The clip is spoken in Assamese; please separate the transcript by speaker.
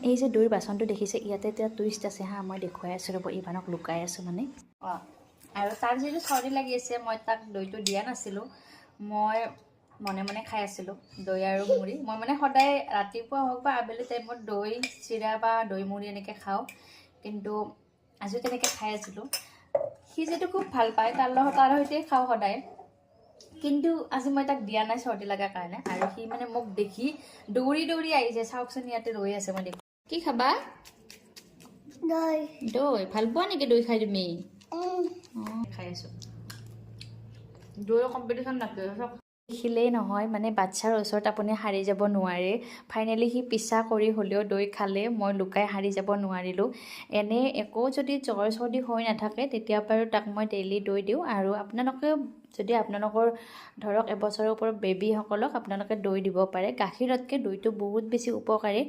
Speaker 1: এই যে দৈৰ বাচনটো দেখিছে, ইয়াতে এতিয়া টুইষ্ট আছে। হা, মই দেখুৱাই আছোঁ, ৰ'ব। ইভানক লুকাই আছোঁ মানে। অঁ, আৰু তাৰ যিহেতু চৰ্দি লাগি আছে, মই তাক দৈটো দিয়া নাছিলোঁ। মই মনে মনে খাই আছিলোঁ দৈ আৰু মুড়ি। মই মানে সদায় ৰাতিপুৱা হওক বা আবেলি টাইমত দৈ চিৰা বা দৈ মুড়ি এনেকৈ খাওঁ, কিন্তু আজিও তেনেকৈ খাই আছিলোঁ। সি যিহেতু খুব ভাল পায়, তাৰ লগত, তাৰ সৈতে খাওঁ সদায়। কিন্তু আজি মই তাক দিয়া নাই চৰ্দি লগাৰ কাৰণে। আৰু সি মানে মোক দেখি দৌৰি দৌৰি আহিছে। চাওকচোন, ইয়াতে ৰৈ আছে। মই দেখোঁ। কি খাবা?
Speaker 2: দৈ।
Speaker 1: দৈ ভাল পোৱা নেকি? দৈ খাই তুমি? অঁ, খাই আছোঁ।
Speaker 3: দৈ কম্পিটিশ্যন নাছে।
Speaker 1: দেখিলেই নহয়, মানে বাচ্ছাৰ ওচৰত আপুনি সাৰি যাব নোৱাৰে। ফাইনেলি সি পিছা কৰি হ'লেও দৈ খালে। মই লুকাই সাৰি যাব নোৱাৰিলোঁ। এনে একো যদি জ্বৰ চৰ্দি হৈ নাথাকে, তেতিয়া বাৰু তাক মই ডেইলি দৈ দিওঁ। আৰু আপোনালোকেও যদি আপোনালোকৰ ধৰক এবছৰৰ ওপৰত বেবীসকলক আপোনালোকে দৈ দিব পাৰে। গাখীৰতকৈ দৈটো বহুত বেছি উপকাৰী।